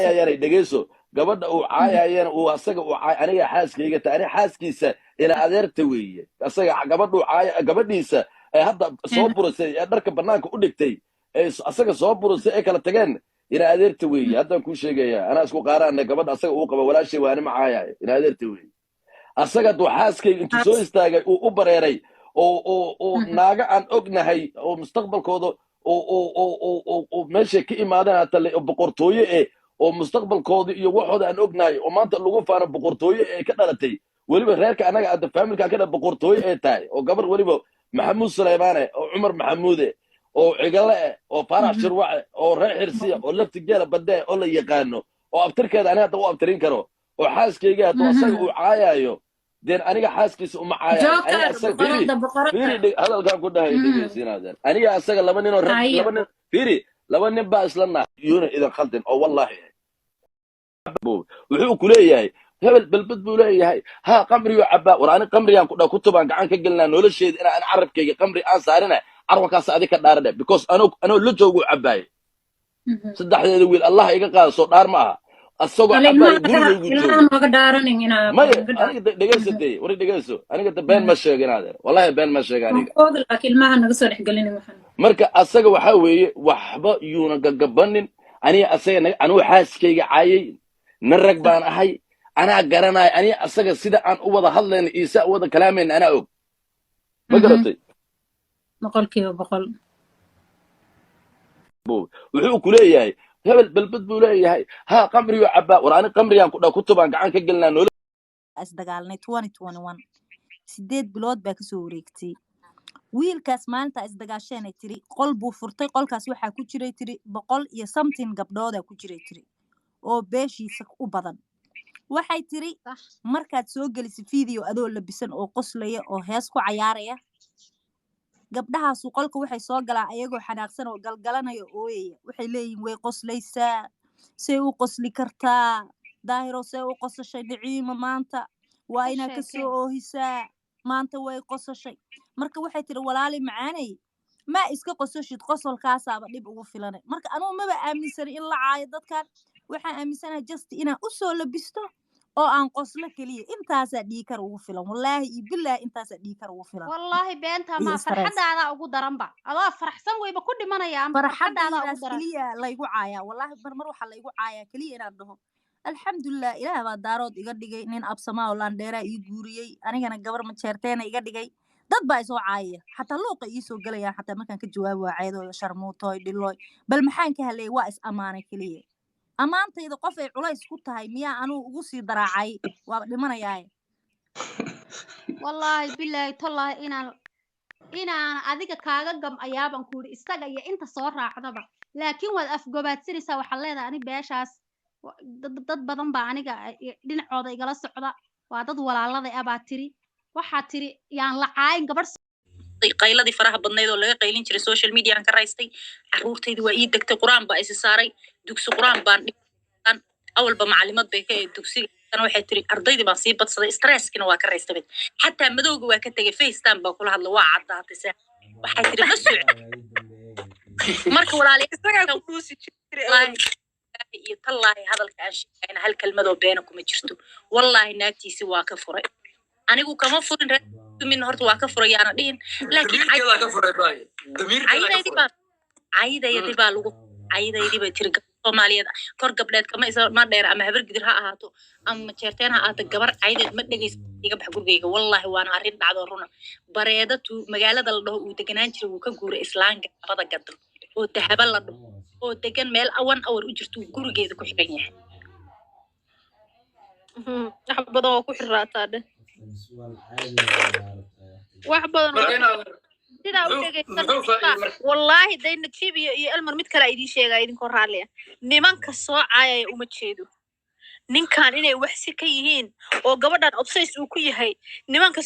Caayayana, dhegeyso, gabadha uu caayayana, uu asaga uu caay, aniga xaaskayga ta, aniga xaaskiisa ina adeerta weeye. Asaga gabadha uu caaya, gabadhiisa ee hadda soo burisay ee dharka banaanka u dhigtay, ee asaga soo burisay ee kala tageen, ina adeerta weeye. Haddaan kuu sheegaya, anaa isku qaaraana. Gabadha asaga uu qaba walaashay waa, ani ma caayayo, ina adeerta weeye. Asaga hadduu xaaskayga intuu soo istaagay uu u bareeray oo naaga aan ognahay oo mustaqbalkooda oo meeshay ka imaadeen hata boqortooye oo mustaqbalkooda iyo waxooda aan ognahay, oo maanta lagu faano boqortooye ee ka dhalatay, weliba reerka annaga adda family-ka ka dha boqortooye ee tahay, oo gabar weliba Maxamuud Suleymaane oo Cumar Maxamuude oo Cigale oo Faarax Shirwace oo reer Xirsiya oo lafti geela badee oo la yaqaano oo abtirkeeda ani hadda u abtirin karo oo xaaskayga hadduu asaga uu caayayo, deen aniga xaaskiisa uma caayayo. Aniga Joker. Asaga fiiri. Boqorada, boqorada. Fiiri, hadalkaan ku dhahay dhegeysiinaadeen. Aniga asaga laba nin oo rag laba nin, fiiri, laba nin baa isla nahay, yuuna idin khaldin oo wallahi wuxuu ku leeyahay hebel balbad buu leeyahay, ha qamriyo cabaa. War ani qamrigaan ku dha kutubaan gacan ka gelinaa nolosheeda inaan ani carabkayga qamri aan saarina, carwakaas adi ka dhaara dheh, because anoo la joogu cabaaye. Saddexdeeda wiil Allah iga qaada, soo dhaar ma aha? Asagoo Wala cabaayo ilmaha gurigaygu ilmaha joogo. Nooga dhaaranin inaa Maya. naga dhaar. Aniga dhegeyso dee, wari dhegeyso, aniga de been ma sheegin, adeer, wallahi been ma sheega aniga. Kooda, laakiin ilmaha naga soo dhexgelinin waxaan. Marka asaga waxaa weeye waxba yuuna gagabanin. Aniga asaga anuu xaaskayga caayay, nin rag baan ahay, anaa garanaya. Aniga asaga sida aan u wada hadlayna iyo si aan u wada kalaamayna anaa og, ma garatay? 100%. Wuxuu ku leeyahay hebel balbad buu leeyahay, ha qamriyo cabaa. War ani qamrigaan ku dha kutubaan gacan ka gelinaa nolol. Isdagaalnay 2021, 8 bilood baa kasoo wareegtay. Wiilkaas maalintaa isdagaasheenay tiri qol buu furtay. Qolkaas waxaa ku jiray, tiri, boqol iyo something gabdhoodaa ku jiray, tiri, oo beeshiisa u badan. Waxay tiri markaad soo gelisay video adoo labisan oo qoslaya oo hees ku cayaaraya, gabdhahaasu qolka waxay soo galaan ayagoo xanaaqsan oo galgalanaya, ooyaya. Waxay leeyihiin, "Way qoslaysaa, say u qosli kartaa? Daahiro, see u qosashay? Niciimo maanta waa Ka inaa ka sheekee. soo oohisaa. Maanta way qosashay." Marka waxay tiri, "Walaali macaanay, ma iska qosashid? Qosolkaasaaba dhib ugu filanay." Marka anugu maba aaminsanin in la caayo dadkan. Waxaan aaminsanahay just inaan usoo labisto oo aan qoslo keliya, intaasaa dhiikar ugu filan. Wallaahi iyo bilaahi, intaasaa dhiikar ugu filan Wallaahi beenta iyo maa stress. Farxadaadaa ugu daranba, adoo faraxsan wayba ku dhimanaya ama farxadaadaa ugu Farxadaydaas daran. keliya laygu caayaa. Wallaahi mar mar waxaa laygu caayaa keliya inaan dhaho, "Alxamdulilah, Ilaah baa Daarood iga dhigay nin Absamaa oo laandheeraa ii guuriyey, anigana gabar Majeerteena iga dhigay." Dad baa isoo caayaya, xataa luuqa iisoo gelayaan, xataa markaan ka jawaabi waa ceedooda, sharmuutooy, dhilooy. Bal maxaan ka hadlayay? Waa is ammaanay keliya. Ammaantayda qof ay culays ku tahay miyaa anuu ugu sii daraacay? Waaba dhimanayaaye. Wallaahi bilaahi tallaahi inaan adiga kaaga gam ayaabaan ku yidhi, isaga iyo inta soo raacdaba. Laakiin waad afgobaadsanaysaa. Waxaad leedahay, ani beeshaas dad badan baa aniga dhinacooda igala socda, waa dad walaaladay ah baa tiri. Waxaa tiri yaan la caayin gabadh. Qayladii faraha badnayd oo laga qaylin jiray social media-an ka raystay. Caruurtaydi waa ii degtay, Qur-aan baa isi saaray, dugsi Qur-aan baan dhigan, awalba macalimad bay ka ahayd dugsiga. Waxay tiri ardaydii baan sii badsaday, stresskina waa ka raystay, xataa madowga waa ka tegay, FaceTime baa kula hadla, waa caddaatay. Se waxay tiri ma soo marka walaalayaal. Isagaa ku dhuusi jiray. Wallaahi iyo tallaahi, hadalka aan sheegayna hal kelmadoo beena kuma jirto. Wallaahi naagtiisi waa ka furay, anigu kama furin. Reer min horta waa ka furay yaana dhihin, laakiin Damiirkeedaa ka furay baay, damiirkeedaa ka caydaydi furay. Baa caydaydi baa lagu caydaydi bay tiri. Gabadha Soomaaliyeed kor gabdheed kama isa ma dheer, ama habar gidir ha ahaato ama Jeerteen ha ahaato, gabar caydeed ma dhegeysa. Iga bax gurigayga. Wallaahi waana arrin dhacdo runa. Bareeda tu magaalada la dhaho uu deganaan jiray wuu ka guuray. Islaan gabada gado oo Dahaba la dhaho oo degan meel awan awar u jirto uu gurigeeda ku xiran yahay. Wax badan oo ku xiraataa dheh, wax badan oo Marka inaad sidaa u muxuu faa'iiday marka? Wallaahi day Najiib iyo Elmar, mid kale idiin sheegaya idinkoo raalliya. Nimanka soo caayaya uma jeedo ninkan inay waxsi ka yihiin oo gabadhan obsays uu ku yahay nimanka.